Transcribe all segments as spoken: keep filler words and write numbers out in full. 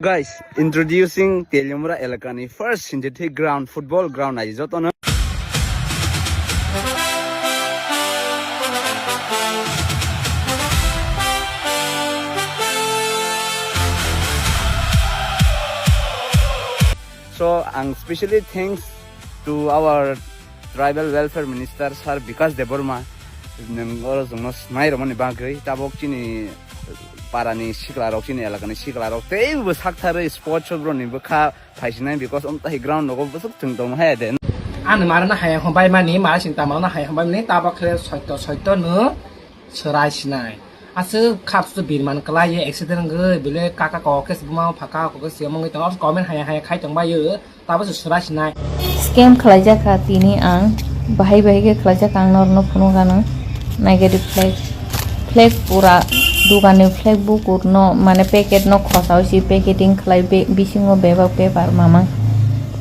Guys, introducing Teliamura elakani first synthetic ground, football ground nai jotono. So, ang specially thanks to our Tribal Welfare Minister Sir Bikash Debbarma, nwng oro chwngno swnai rwmani bagwi, tabuk chini parani siklarok, chini elakani siklarok teibo saktharwi sports o borokni bwkha phaisinai, because omtahi ground rogo bwswk chwng tongma haya de. Ani marana haya hwn bai mani, mara sing tama haya hwn bai mani, tabuk khe soito soito no swrai sinai. Aswk khap su birman kwlai ye accident wngwi bile kaka kok khe buma phaka kok khe se mungwi tongo, comment haya haya khai tong bai yo. Tabo se sura sinai. Scam khlaijak kha tini ang, bahai bahai khe khlaijak ang norokno phunuk anw. Naigadi flag, flag pura dukanni flag bukurno mane packet no khosao si packeting khlai be-, bisingo bebak paper mamang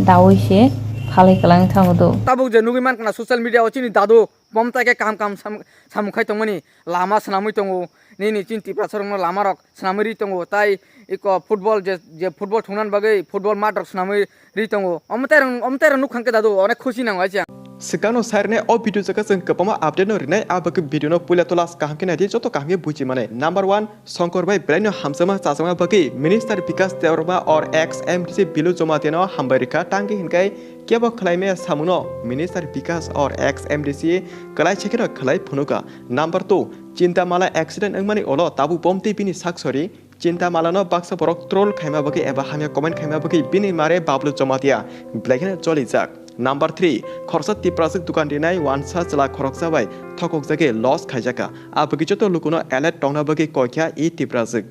daui se phalai kwlang thango do. Tabuk je nugwi mankha na social media o chini dadu bomtai khe kaham kaham sam-, samung khai tongmani, lama swnamwi tongo, nini chini Tiprasa rokno lama rok swnamwi ri tongo, tai iko football je, je football thungna bagwi football mat rok swnamwi ri tongo. Omo tai rang, omo tai rang nukhang khe dadu onek khusi nango aisa. Swkangno sairnai o video jaga chwng kwbangma update no rinai, a bagwi video no puila to last kaham khe naidi, joto kaham khe buji mane. Number one, Songkor bai belaino hamjakma chajakma bagwi Minister Bikash Debbarma or ex M D C Bilu Jamatia no hambai rikha, tangwi hinkai kebo khwlaimaya samungno Minister Bikash or ex M D C kwlai sekheno khwlai phunuka. Number two, Chintamala accident wngmani ulo tabuk bomtwi bini sak sori. Chintamalano baksa borok troll khaima bagwi eba hamya comment khaima bagwi bini mare Bablu Jamatia belai kheno cholijak. Number three, khoroksa Tiprajwk dukan rinai wansa chwla khoroksa bai thokokjagwi loss khaijakha. A bagwi joto lukuno alert tongna bagwi koikha i Tiprajwk.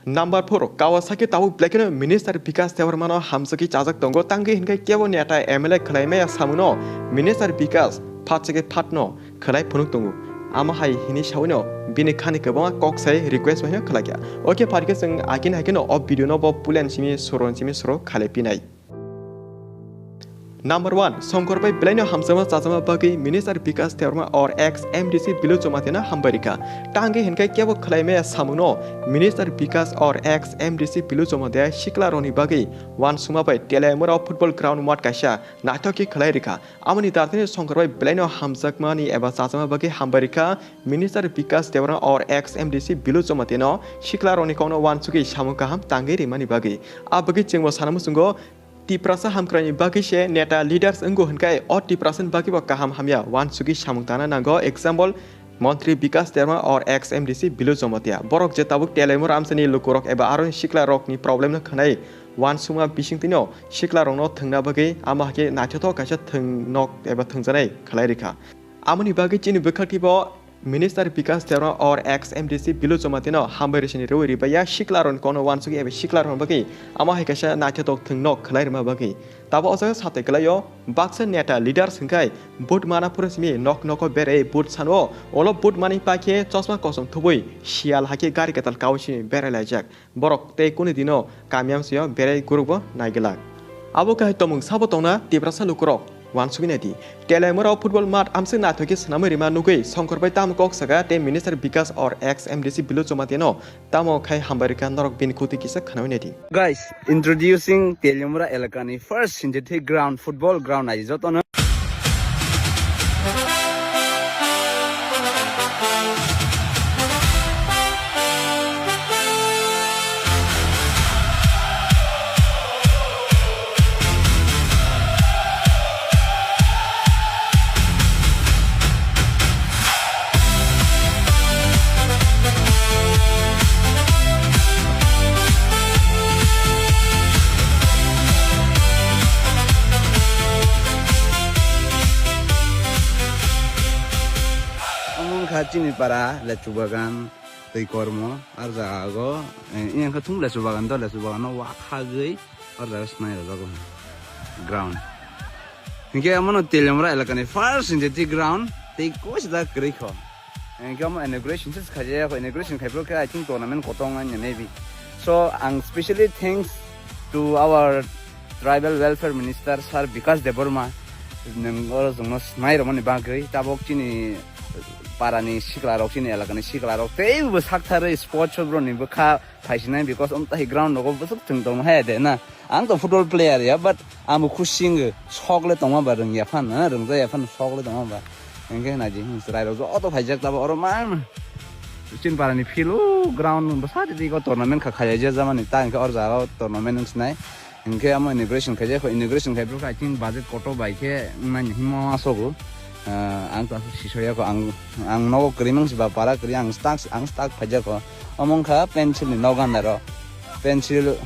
Number four, Kawasaki tabuk belai kheno Minister Bikash Debbarmano hamjakwi chajak tongo, tangwi hinkai kebo neta M L A khwlaimaya samungno Minister Bikash phat chakhe phatno khwlai phunuk tongo. Amo hai hini sawino bini khani kwbangma kok sai request bai no khwlaikha. Oke, pharikhe chwng akin haikhe no o video no bo pulen simi suron simi suro khalai pinai. Number one, Songkor bai belaino hamjakma chajakma bagwi Minister Bikash Debbarma or ex M D C Bilu Jamatia no hambai rikha. Tangwi hinkai kebo khwlaimaya samungno Minister Bikash or ex M D C Bilu Jamatia siklarokni bagwi wansukma bai Teliamura football ground mat kaisa naithok khe khwlai rikha. Amoni datini Songkor bai belaino hamjakmani eba chajakma bagwi hambai rikha. Minister Bikash Debbarma or ex M D C Bilu Jamatia no siklarokni kokno wansugwi samung kaham tangwi rimani bagwi. A bagwi chwngbo sana muchungo Tiprasa hamkraini bagwi se neta leaders wngo hinkai o Tiprasani bagwi bo kaham hamya wansugwi samung tangna nango. Example, Montri Bikash Debbarma or ex M D C Bilu Jamatia. Borok je tabuk Teliamura amchaini lukurok eba aroni siklarokni problem no khwnai wansukma bisingtwino siklarokno thwngna bagwi amo hai khe naithothok kaisa thwng nok eba thwngjanai khwlai rikha. Amoni bagwi chini bwkhak twibo Minister Bikash Debbarma or ex M D C Bilu Jamatia no hambai rwsini rwi ribaiya siklarokni kokno wansugwi eba siklarokni bagwi amo hai kaisa naithothok thwng nok khwlai rwma bagwi. Tabo o jaga satai kwlaio baksa neta leaders hinkai vote mana phuru simi nok noko berai vote sano, olo vote mani paikhe chosma kosom thubui siyal hakhe gari kwtal kaui simi berai laijak. Borok tei kuni dino kami amsio berai gurukbo naiglak. Abo kahai tomung sabo tongna Tiprasa lukurok wansugwi naidi. Teliamura football mat amswk naithok khe swnamwi rima nugwi Songkor bai tamo kok saga tei Minister Bikash or ex M D C Bilu Jamatia no tamo khai hambai rikha norok bini khutwi kisa khwnawi naidi. Guys, introducing Teliamura elakani first synthetic ground, football ground nai jotono. Omo wngkha chini para lechu bagan, twi kormo, ar jaga o, eh, eyang khe thung lechu bagan do, lechu bagan o wak hagwi, ar jaga o snai rwjago ground. Hinkhe omono Teliamura elakani first synthetic ground, tei koisa da kwrwi kho. Hinkhe omo inauguration se khaijak, inauguration khaiphuru khe I think tournament kotong nai maybe. So, ang specially thanks to our Tribal Welfare Minister Sir Bikash Debbarma, nwng oro chwngno snai rwmani bagwi, tabuk chini parani sikla rok, chini elakani sikla rok teibo sak tharwi sports o borok ni bwkha phaisinai, because um tai ground rogo bwswk chwng tong hai de na. Ang to football player ya, but ang bo khusing sok le tongma ba rwngya phan, ha, rwngja ya phan sok le tongma ba. Hingke na di, hmm, chwrai rok joto phaijak tabo oro man. Chin parani field o ground bwsa di ko tournament kha khaiya jamani ta hingke or jaga o tournament wng sinai. Hingke amo inauguration khaijak, inauguration khai bwkha I think budget kotor bai khe wngmani himo asogo. Ah, ang to aswk sisoya ko, ang, ang nogo kwrwi mang si ba para kwrwi ang stuck, ang stuck phaijak ko. Omo wngkha pencil ni nok ganda ro. Pencil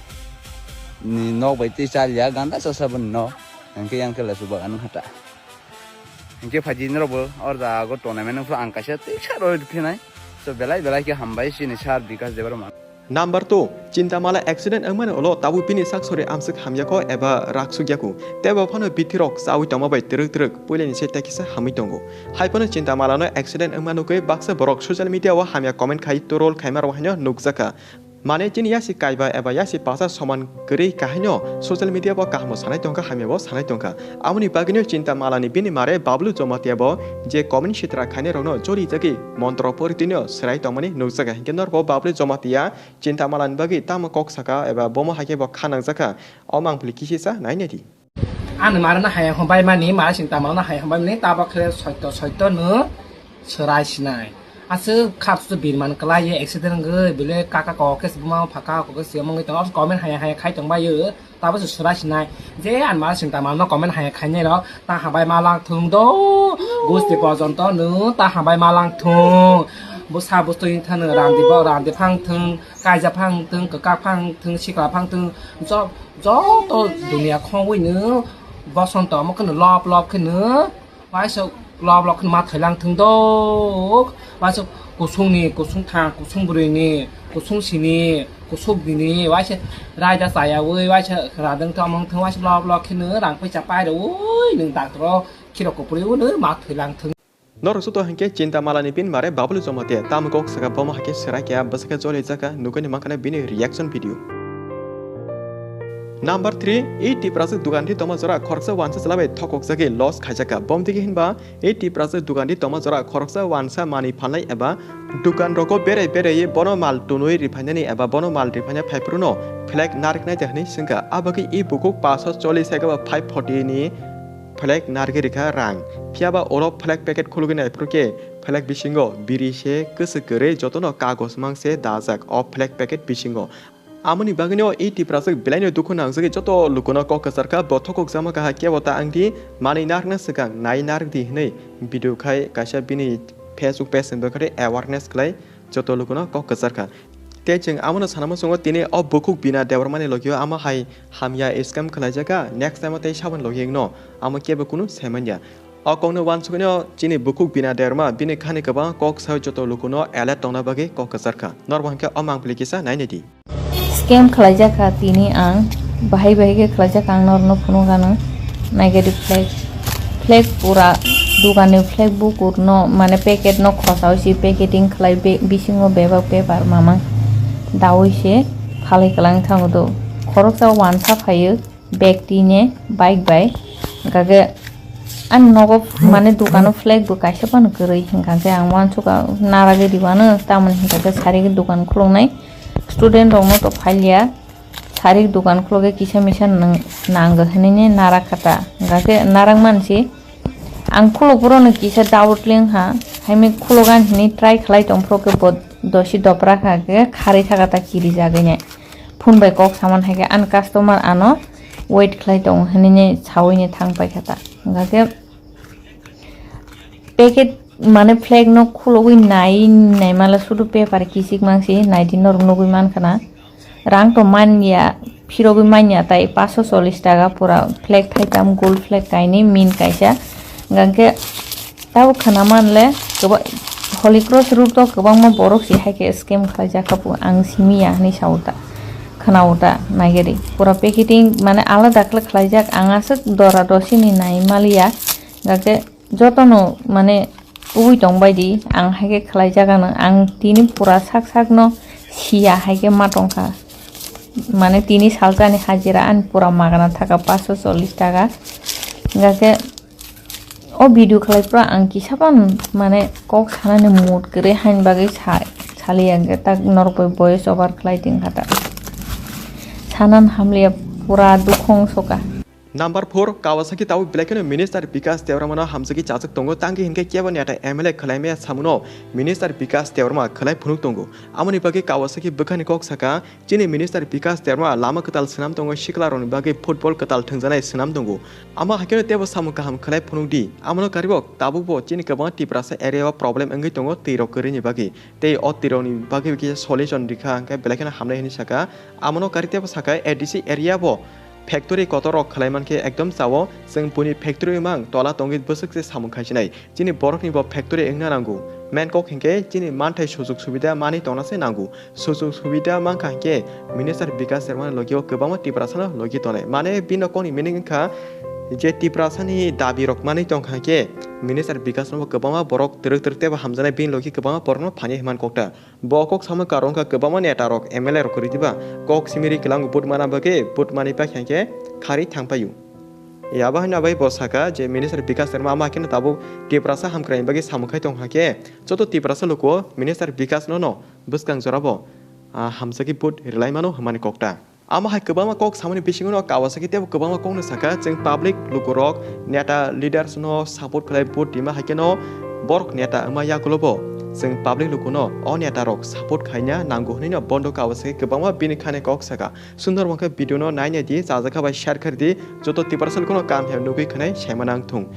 ni nok bai tei chalya ganda sasa boni nok. Hingke yang khe le subak ano khata. Hingke phaidi norokbo or jaga o tournament wngphru ang kaisa tei sar roi phinai. So belai belai khe hambai chini sar Bikash Debbarma. Number two, Chintamala accident wngmani ulo tabuk bini sak sori amswk hamyakho eba rak sukyaku. Teibo phano bithi rok chawi tongma bai twrwk twrwk puilani se tekisa hamwi tongo. Hai phano Chintamala no accident wngma nugwi baksa borok social media o hamya comment khai troll khaima rok haino nukjakha. Mane chini yasi kaiba eba yasi pasa soman kwrwi kahaino social media bo kahamo sanai tongkha, hamya bo sanai tongkha. Amoni bagwino Chintamala ni bini mare Bablu Jamatia bo je comment sitra khainai rokno chori jagwi montro pori twino swrai tongmani nukjaga. Hinkhe norbo Bablu Jamatia Chintamala ni bagwi tamo kok saka eba bomo hai khe bo kha nangjakha, o mangpili kisisa nai nai di. Ani mara na haya hon bai mani, mara sing tama na haya hon bai mani, tabo khle soito soito no swrai sinai. Aswk khap su birman kwlai ye accident wngwi bile kaka kok khe buma phaka kok khe se mongwi tongo, comment haya haya khai tong bai yo, tabo se swrai sinai. Je ani mara sing tama no comment haya khai nai rok, ta hambai ma lang thung do, gusti porjonto no ta hambai ma lang thung. Bwsa bwstwi wngthano randi bo randi phang thung, kaija phang thung, kwkak phang thung, sikla phang thung, jo-, joto dunia khongwi no bosonto omo kheno lop lop kheno waisa lop lop kheno ma thailang thung do. Waisa kusungni, kusung thang, kusung bwrwini, kusung sini, kusuk dini, waisa raida chayawi, waisa radwng thung, amwng thung, waisa lop lop kheno rang paisa pairwi nwng doctor o khiro kupuri uno ma thailang thung. Norok joto hinkhe Chintamala ni bini mare Bablu Jamatia tamo kok saka bomo hakhe swrai khe bwsakhe joli jaka nugwi mankha bini reaction video. Number three, e Tiprasa dukan di toma jora khoroksa wansa chwla bai thokok jagwi loss khaijaka. Bom digi hinba e Tiprasa dukan di toma jora khoroksa wansa mani phalnai eba dukan rogo berai berai bono mal tunwi riphainani eba bono mal riphaina phaiphruno flag nariknai de hinwi swngkha. Abagwi e bukhuk paso choli saikaba five forty ni flag narigwi rikha rang. Phiyaba oro flag packet khulugwi naiphuru khe flag bisingo biri se kwswk kwrwi jotono kagoj mang se dajak o flag packet bisingo. Amoni bagwino e Tipraswk belaino dukhu nangjagwi joto lukuno kok kwcharkha, bo thokokjakma kaha kebo ta wngdi, manwi narwkna swkang nai narwkdi hwnwi video khai kaisa bini Facebook page ni bwkhari awareness khlai joto lukuno kok kwcharkha. Tei chwng amono sanama chwngo tini o bukhuk Bina Debbarmani logio amo hai hamya scam khlaijak kha, next time o tei saboni logi wngno amo kebo kunu saimanya. O kokno uansuknio chini bukhuk Bina Debbarma bini khani kwbang kok sawi joto lukuno alert tongna bagwi kok kwcharkha. Norbo hinkhe o mangpili kisa nainai di. Scam khlaijak kha tini ang, bahai bahai khe khlaijak ang norno phunukgano. Naigadi flag, flag pura dukanni flag bukurno mane packet no khosawi se packeting khlai be-, bisingo bebak paper mamang dawi se phalwi kwlang thango do. Khoroksa wansa phaio bag tine bike bai, hingkha khe ani nogo mane dukano flag bo kaisa phano kwrwi, hingkha khe ang uansukha naragwi rwano tamoni hingkha khe sari dukan khuluknai student rokno to phailiya. Sarik dukan khulukhe kisa misa nang-, nango hinwi narak kha ta. Hingkha khe narak mansi ang khuluk phuru no kisa doubt le wngkha. Haimwi khuluk ani hinwi try khlai tong phuru khe bo dosi dopra kha khe kharwi thaka ta kirijagwi nai. Phone bai kok saman hai khe ani customer ano wait khlai tongo hinwi sawi ni thang pai kha ta. Hingkha khe packet mane flag no khulugwi nai, nai mala sudu paper kichik mangsi nai di norok nugwi mankha na. Rang to manya, phirogwi manya tai paso chollish taka pura flag thaitam, gold flag kainwi min kaisa. Hingkha khe tabuk khana manle kwba-, Holy Cross route o kwbangma borok si hai khe scam khlaijak kha bu ang simi ya hinwi sao ta, khna o ta naigari. Pura packeting mane alada khlai khlaijak, ang aswk dora dosini nai maliya. Hingkha khe jotono mane kubui tong bai di, ang hai khe khlai jak ano, ang tini pura sak sak no siya hai khe ma tong kha. Mane tini salsa ni hajira ani pura magana thaka paso chollish taka. Hingkha khe O video khlai phuru ang kisa phano mane kok sanani mood kwrwi haini bagwi sa-, saliya hwnkhe tak norok bai voice over khlai tongkha ta. Sanan hamliya pura dukhu wngsoka. Number four, Kawasaki tabuk belai kheno Minister Bikas Debbarmano hamjagwi chajak tongo, tangwi hinkhe kebo neta M L A khwlaimaya samungo Minister Bikas Debbarma khwlai phunuk tongo. Amoni bagwi Kawasaki bwkhani kok saka, chini Minister Bikas Debbarma lama kwtal swnam tongo, siklarokni bagwi football kwtal thwngjaknai swnam tongo. Amo haikhe teibo samung kaham khwlai phunuk di. Amono karwi tabukbo chini kwbangma Tiprasa area o problem wngwi tongo twirok kwrwini bagwi. Tei o twirokni bagwi kisa solution rikha hwnkhe belai kheno hamnai hwnwi saka. Amono karwi teibo saka A D C area bo factory kotor rok khwlai mankhe ekdom chao, chwng buini factory mang tola tongwi bwswk se samung khaisinai. Chini borokni bo factory wngna nango. Main kok hinkhe chini manthai sujug subida manwi tongna se nango. Sujug subida mankha hinkhe Minister Bikas Debbarmani logi o kwbangma Tiprasano logi tongnai. Mane bini kokni meaning wngkha je Tiprasani dabi rok manwi tongkha hinkhe Minister Bikas no bo kwbangma borok twrwk twrwk teibo hamjaknai bini logi kwbangma borokno phainai hwnmani kokta. Bo kok samung karon wngkha kwbangma neta rok M L A rok kwrwi diba kok simi ri kwlango vote mana bagwi vote manwi paikha hinkhe kharwi thangpaio. Yaba hwnna bai bo saka je Minister Bikas Debbarma ama haikhe no tabuk Tiprasa hamkrai bagwi samung khai tongkha khe joto Tiprasa luku Minister Bikas no no bwskang jorabo, ah, hamjagwi vote rwlai mano hwnmani kokta. Amo hai kwbangma kok samani bisingo no Kawasaki teibo kwbangma kokno saka, chwng public lukurok neta leaders no support khlai vote rima hai kheno borok neta wngma yagulobo chwng public lukuno o neta rok support khaina nango hwnwi no bondo Kawasaki kwbangma bini khani kok saka. Sundor wngkhe video no naina di, chajakha bai share khaidi, joto Tiprasa lukuno kam hem nugwi khwnai saima nang thung.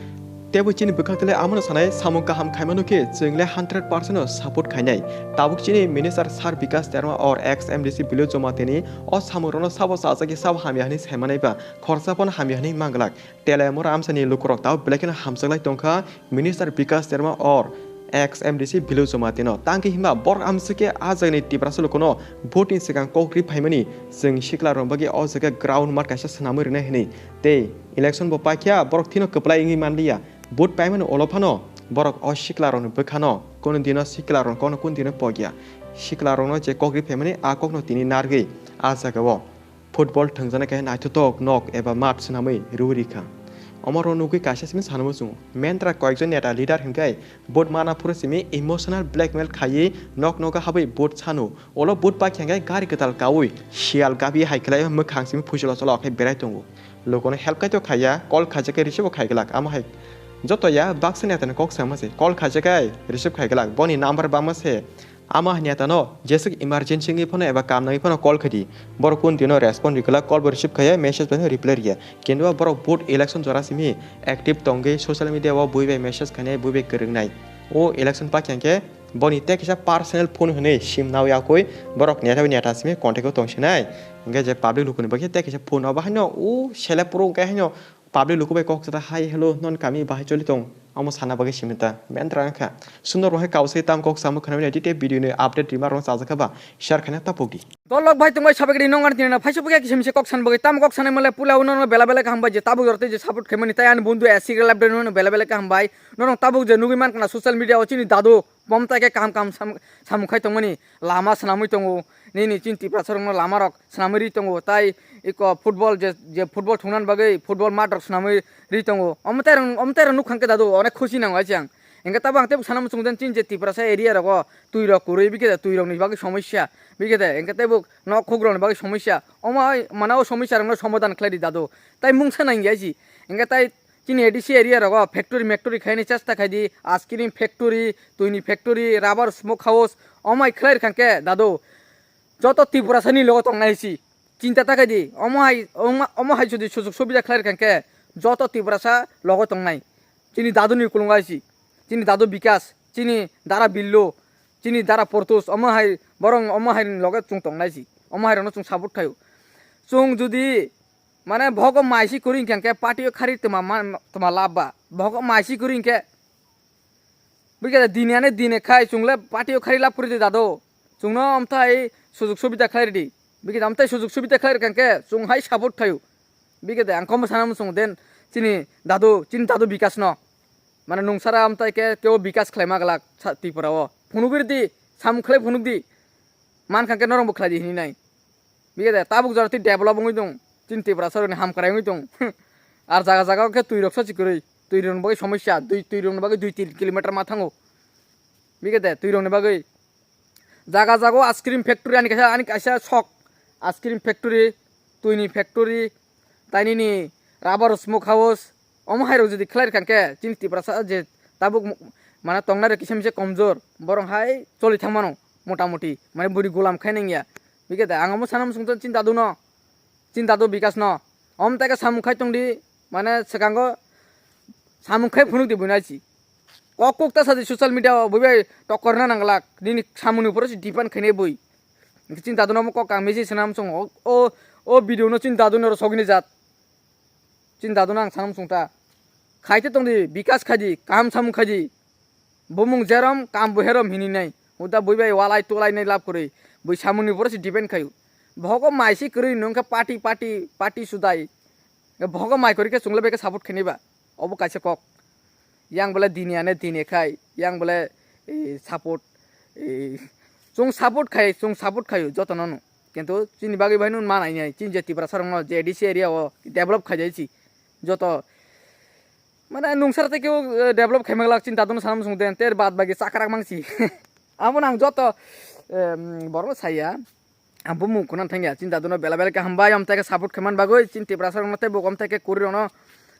Teibo chini bwkhak tele amono sanai, samung kaham khaimano khe chwng le hundred percent no support khainai. Tabuk chini Minister Sir Bikas Debbarma or ex M D C Bilo Jamatia ni o samung rokno sabo chajak khe sabo hamya hwnwi saimanai ba khoroksa phano hamya hwnwi manglak. Tele mora amsani lukurok tabuk belai kheno hamjaklai tongkha Minister Bikas Debbarma or ex M D C Bilo Jamatia no. Tangkhe himba borok amswk khe a jagani Tiprasa lukuno vote ni swkang kok ri phaimani chwng sikla rok bagwi o jaga ground mat kaisa swnamwi rwnai hwnwi. Tei election bo paikha, borok thino kwplai wngwi manliya. Vote paimani ulo phano borok o siklarokni bwkhano kunu dino siklarokno kono kunu dino pokya. Siklarokno je kok ri phaimani, a kokno tini nargwi a jagao football thwngjaknai khe naithothok nok eba mat swnamwi rwui rikha. Omorok nugwi kaisa simi sanwi chungo. Mentra koyekjon neta leader hinkhe vote mana phuru simi emotional blackmail khaiwi nok nogo habwi vote sanu. Ulo vote paikha hinkhe gari kwtal kaui siyal gabi hai khlai mwkhang simi phuicholo cholo khe berai tongo. Lukuno help kaitor khaiya, call khaijak khe receive bo khaiglak. Amo hai joto ya baksa netani kok sama se, call khaijak khe receive khaiglak. Boni number bangma se. Amo hai netano jeswk emergency wngwi phano eba kam nangwi phano call khaidi. Borok kun dino respond riglak, call bo receive khaiya, message bai reply riya. Kintu borok vote election jora simi active tongwi social media o bui bai message khainai, bui bai kwrwngnai. O election paikha hinkhe boni tei kisa personal phone hwnwi sim nao yakwi borok neta bai neta simi contact o tongsinai. Hinkhe je public lukuni bagwi tei kisa phone o bahaino o sele phuru hinkhe haino public luku bai kok chata hai hello non kami bahai choli tong. Omo sana bagwi simi ta mentra wngkha. Sundor bo hai kawsai tam kok samo khwnamani detail video ni update rima rong chajakha ba share khaina tapok di. Dolok bhai tongbai sabagri nong ani tinana phaisa pugya kisa misa kok san bagwi tam kok sanai male pula uno no bela bela kaham bai je tabuk yorte je support khaimani tai ani bundu S C Club de no bela bela kaham bai. Norok tabuk je nugwi mankha na social media o chini dadu Bomtai khe kaham kaham sam-, samung khai tongmani lama swnamwi tongo. Nini chini Tiprasa rokno lama rok swnamwi ri tongo. Tai iko football je, je football thungna bagwi football mat rok swnamwi ri tongo. Omo tai rok, omo tai rok nukhang khe dadu onek khusi nango hai chang. Hinkhe tabuk ang teibo sana muchung den chini je Tiprasa area rogo twi rok kwrwi bikhe de twi rokni bagwi somosya. Bikhe de hinkhe teibo nok khuk rokni bagwi somosya. Omo hai mana o somosya rokno somadan khlai di dadu. Tai mungsa nangya si. Hinkhe tai Chini A D C area rogo factory mektory khaini chesta khaidi, ice cream factory, twini factory, rubber smoke house, omai khlai rwkha khe dadu joto Tiprasani logo tongnai si chinta ta khaidi, omo hai, omo, omo hai jodi sujug subida khlai rwkha khe joto Tiprasa logo tongnai. Chini daduni kulungai si, chini dadu Bikas, chini dara Billo, chini dara Portus, omo hai borong omo hai loge chung tongnai si, omo hai rokno chung support khaio. Chung jodi Mane bohogo maisi kwrwi hinkhe party o khari tma ma-, tma lab ba. Bohogo maisi kwrwi hinkhe. Bikhe dini ane dine khai chungle party o khari lab kwrwi de dado. Chungno amthai sujug subida khlai ridi. Bikhe amthai sujug subida khlai rikha hinkhe chung hai support khaio. Bikhe de ang komo sana muchung den chini dadu, chini dadu Bikas no. Mane nungsara amthai khe kebo Bikas khlai ma glak sa Tripura o. Phunugwi ridi, samung khlai phunuk di. Mankha khe norok bo khlai di hini nai. Bikhe de tabuk jora twi develop wngwi tong. Chini Tiprasa rokni hamkrai wngwi tong. Ar jaga jaga o khe twi rok sosi kwrwi. Twi rwng bagwi somosya, twi, twi rwng bagwi dui tin kilometer ma thango. Bikhe de, twi rwng bagwi. Jaga jaga o ice cream factory ani kaisa, ani kaisa sok. Ice cream factory, twini factory, tainini rubber smoke house. Omo hai rok jodi khlai rwkha khe, chini Tiprasa je tabuk mu-, mane tongnai rok kisa misa komjor. Borok hai choli thang mano, mota moti. Mane buri gulam khai nang ya. Bikhe de, ang omo sana muchung chini dadu no. Chini dadu Bikas no. Om teke samung khai tongdi, mane swkango samung khai phunuk di buino aisi. Kok kok ta sadi social media o bui bai tokor na nanglak. Nini samung ni pore si depend khainai bui. Chini dadu no kok ang message sanam song o, o, o video no chini dadu no sogini jat. Chini dadu no ang sanam song ta. Khaite tongdi, Bikas khaidi, kaham samung khaidi. Bumung jerom, kam bo herom hini nai. Uda bui bai walai tulai nai lab kwrwi. Bui samung ni pore si depend khayu. Bohogo mai si kwrwi nung khe party, party, party sudai. Bohogo mai kwrwi khe chungle bai khe support khaini ba. Obo kaisa kok. Yang bole dini ane dini khai, yang bole, eh, support, eh, chwng support khai, chwng support khayu joto no no. Kintu chini bagwi bai no manai nai, chini je Tiprasa rok no je A D C area o develop khai jai si. Joto mane nungsara tei kebo, eh, develop khaima glak chini dadu no sana muchung den ter bad bagi chakrak mangsi. Abo nang joto, em, borok no saya. Ang bumung kunan thangya chini dadu no bela bela khe hambai om teke support khaiman bagwi chini Tiprasa rok no tei bo om teke kuri rok no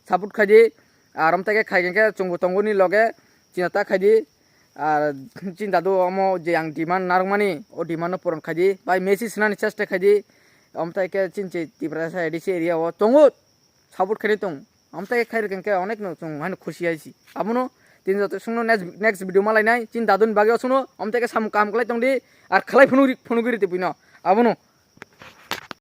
support khaidi. Ar om teke khai khe chwngbo tongo ni loge chini ta khaidi. Ar chini dadu omo je ang demand narwkmani o demand no puron khaidi. Bai message sinani chesta khaidi. Om teke chini Tiprasa A D C area o tongo. Support khainai tong. Amtake khai rwkha khe onek no chwng haino khusi hai si. Abono tini joto songno next, next video malai nai. Chini daduni bagwi o songno amtake samung kaham khlai tongdi. Ar khlai phunugri, phunugri twi buino. Abono